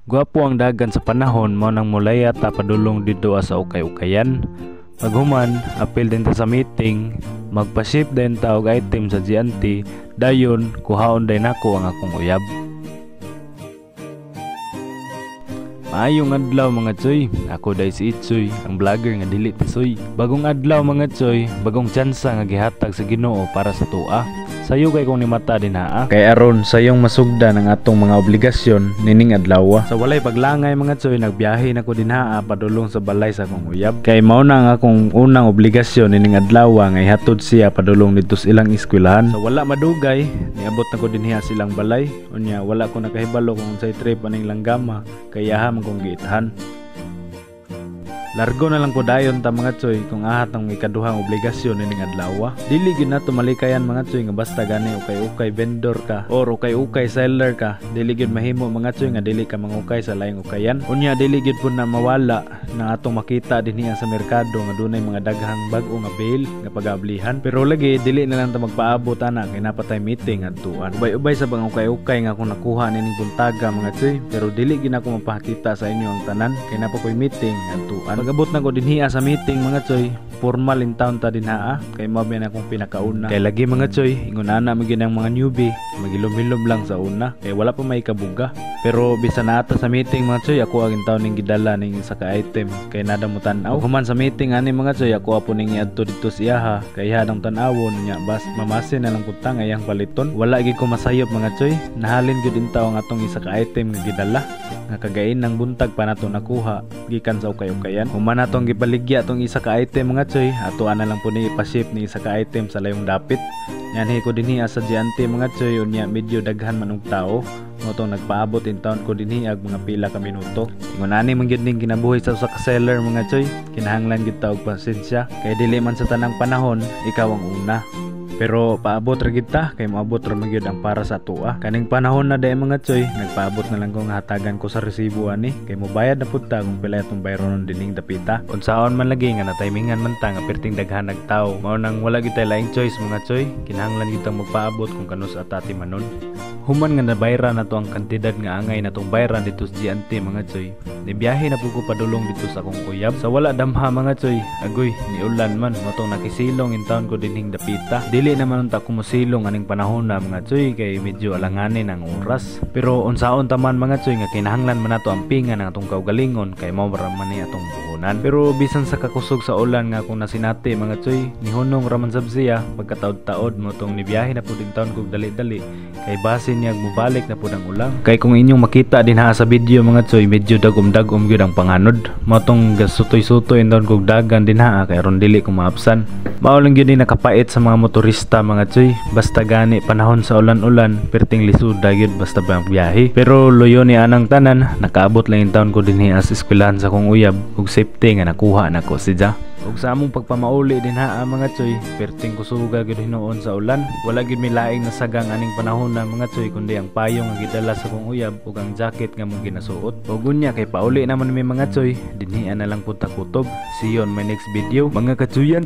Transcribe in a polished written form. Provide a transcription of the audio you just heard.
Gwapo ang dagan sa panahon, mao nang mulaya ta padulong didto sa ukay-ukayan. Paghuman, apil din ta sa meeting, magpa-ship din ta og item sa J&T, dayon kuhaon day nako ang akong uyab. Maayong adlaw mga tsoy, ako day si Itsoy, ang vlogger nga dili tisoy. Bagong adlaw mga tsoy, bagong tsansa nga gihatag sa Ginoo para sa tua. Sayo kay kong nimata din haa. Kay aron sayong masugdan ang atong mga obligasyon nining adlaw. Sa walay paglangay mga tsoy, nagbiyahe na ko din haa padulong sa balay sa akong uyab. Kay mao na ang akong unang obligasyon nining adlaw nga ihatod siya padulong didto sa ilang eskwelahan. Sa wala madugay, niabot na ko dinhi silang balay. Unya wala ko nakahibalo kung unsay trip aning langgama kay yaha man kong giithan. Largo na lang ko dayon ta mga tsoy kung ahat ang ikaduhang obligasyon nining adlaw. Dili gyud nato malikayan mga tsoy nga basta gani ukay-ukay vendor ka or ukay-ukay seller ka. Dili gyud mahimo mga tsoy nga dili ka mangukay sa laing ukayan. Unya dili gyud pud na mawala na atong makita dinhi sa merkado nga dunay mga daghang bag-o nga bale nga pag-ablihan. Pero lagi dili na lang ta magpaabot ana kay napatay meeting adtuan. Ubay-ubay sa bang ukay-ukay nga akong nakuha nining buntaga mga tsoy, pero dili gyud ako mapakita sa inyo ang tanan kay napa koy meeting adtuan. Pag-abot na ko dinhiya sa meeting mga tsoy, formal in town ta dinhaa kay mao ba akong pinakauna. Kay lagi mga tsoy, ingon ana man gyud ang mga newbie, magilom-hilom lang sa una kay wala pa may kabuga. Pero bisan na ata sa meeting mga tsoy, ako ang taon ning gidala ning isa ka item kay nada mo tan-aw. Human sa meeting ani mga tsoy, ako apo ning iadto didto sa iyaha kay iha dang tan-awon nya bas mamasin na lang pud ta nga iyang paliton. Wala gyud ko masayop mga tsoy, nahalin gyud intaw ang atong isa ka item nga gidala nga kagain ng buntag pa nato nakuha gikan sa ukay-ukayan. Human natong gipaligya atong isa ka item mga tsoy, ato ana lang po ni ipaship ni isa ka item sa layong dapit. Nganhi ko dinhi sa J&T mga tsoy, unya medyo daghan man og tao. Motong nagpaabot in town ko dinhi ag mga pila ka minuto. Ingon ani man gyud ning kinabuhi sa usa ka seller mga tsoy, kinahanglan gyud ta og pasensya kay dili man sa tanang panahon ikaw ang una. Pero paabot ra gid ta kay moabot ra man gyud ang para sa atoa. Kaning panahon na day mga tsoy, nagpaabot na lang ko nga hatagan ko sa resibo ani kay mobayad na pud ta kung pila atong bayronon dining dapita. Unsaon man lagi nga natimingan man ta nga perting daghan nag tawo. Mao nang wala gyud tay laing choice mga tsoy, kinahanglan gyud tang magpaabot kung kanus atati manon. Human nga nabayran nato ang kantidad nga angay natong bayran dito sa J&T mga tsoy, nibiyahe na pud ko padulong dito sa akong uyab. Sa wala damha mga tsoy, agoy niulan man motong nakisilong in town ko dinhing dapita. Dili naman unta ko mosilong aning panahon na mga tsoy kay medyo alanganin ang oras. Pero unsaon ta man mga tsoy nga kinahanglan man nato ang pingan ang atong kaugalingon kay mao ra man ni atong buhonan. Pero bisan sa kakusog sa ulan nga akong nasinati mga tsoy, nihunong ra man sab siya pagkataod-taod motong nibiyahe na pud in town kog dali-dali kay base niya mubalik na pud ang ulang. Kay kung inyong makita dinha sa video mga tsoy, medyo dagom-dagom gyud ang panganod. Motong gasutoy-sutoy in town kog dagan dinha kay aron dili ko maabsan. Mao lang gyud ni nakapait sa mga motorista mga tsoy, basta gani panahon sa ulan-ulan perting lisuda gyud basta biyahe. Pero loyo ni anang tanan, nakaabot lang in town ko dinhi as eskwelahan sa akong uyab ug safety nga nakuha nako siya. Ug sa among pagpamauli dinha mga tsoy, perting kusuga gyud hinuon sa ulan. Wala gyud mi laing nasagang aning panahon na mga tsoy kundi ang payong nga gidala sa akong uyab ug ang jacket nga mong ginasuot. Ug unya kay pauli naman mi mga tsoy, dinhi na lang pud ta kutob. See you on my next video mga katsuyan.